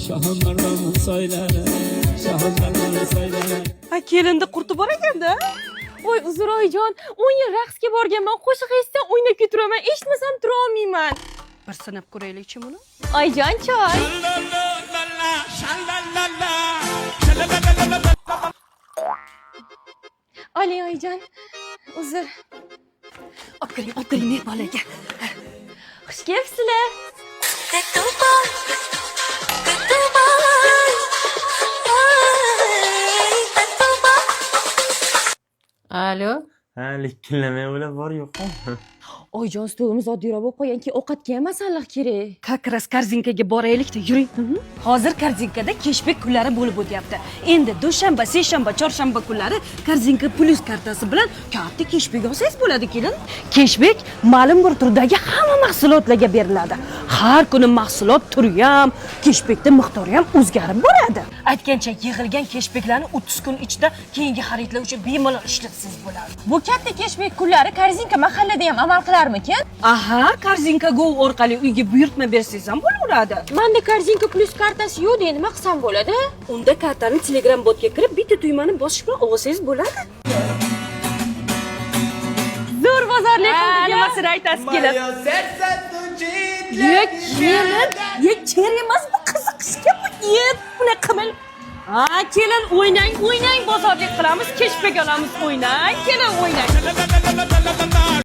Shohimardon soylari, Shohimardon soylari. Ha, kelinni qurti bor ekanda. Voy, uzr, oyijon, 10 yil raqsga borganman, qo'shiq eshitsam o'ynab ketiraman, eshitmasam tura olmayman. Bir sinab ko'raylikchi buni. Oyijon, choy. Oling, oyijon. Uzr. Olib kiring, olib kiring mehmonlarga. Xush kelibsizlar. Alo. Ha, likillamay o'ylab bor yo'qmi? Oyijon, stolimiz oddiyroq bo'lib qolgan, keyin ovqatga ham masalliq kerak. Как раз Korzinkaga boraylik-da, yuring. Hozir Korzinkada keshbek kunlari bo'lib o'tyapti. Endi dushanba, seshanba, chorshanba kunlari Korzinka Plus kartasi bilan katta keshbek olsangiz bo'ladi, kelin. Keshbek ma'lum bir turdagi hamma mahsulotlarga beriladi. Har kuni mahsulot turi ham, keshbekda miqdori ham o'zgarib boradi. Aytgancha, yig'ilgan keshbeklarni 30 kun ichida keyingi xaridlar uchun bemalol ishlatsangiz bo'ladi. Bu katta keshbek kunlari Korzinka mahallada ham amal qilarmikin? Aha, Korzinka Go orqali uyga buyurtma bersangiz ham bo'laveradi. Menda Korzinka Plus kartasi yo'q, nima qilsam bo'ladi? Unda kartani Telegram botga kirib, bitta tugmani bosish bilan olsangiz bo'ladi. Zo'r bozorlik qildik. Nimasini aytasiz kelin? Ye, kelin. Ye, kerak emas bu qiziqishga bu ye, bunaqa qilmang. Ha, kelin, o'ynang, o'ynang, bozorlik qilamiz, keshbek olamiz, o'ynang, kelin, o'ynang.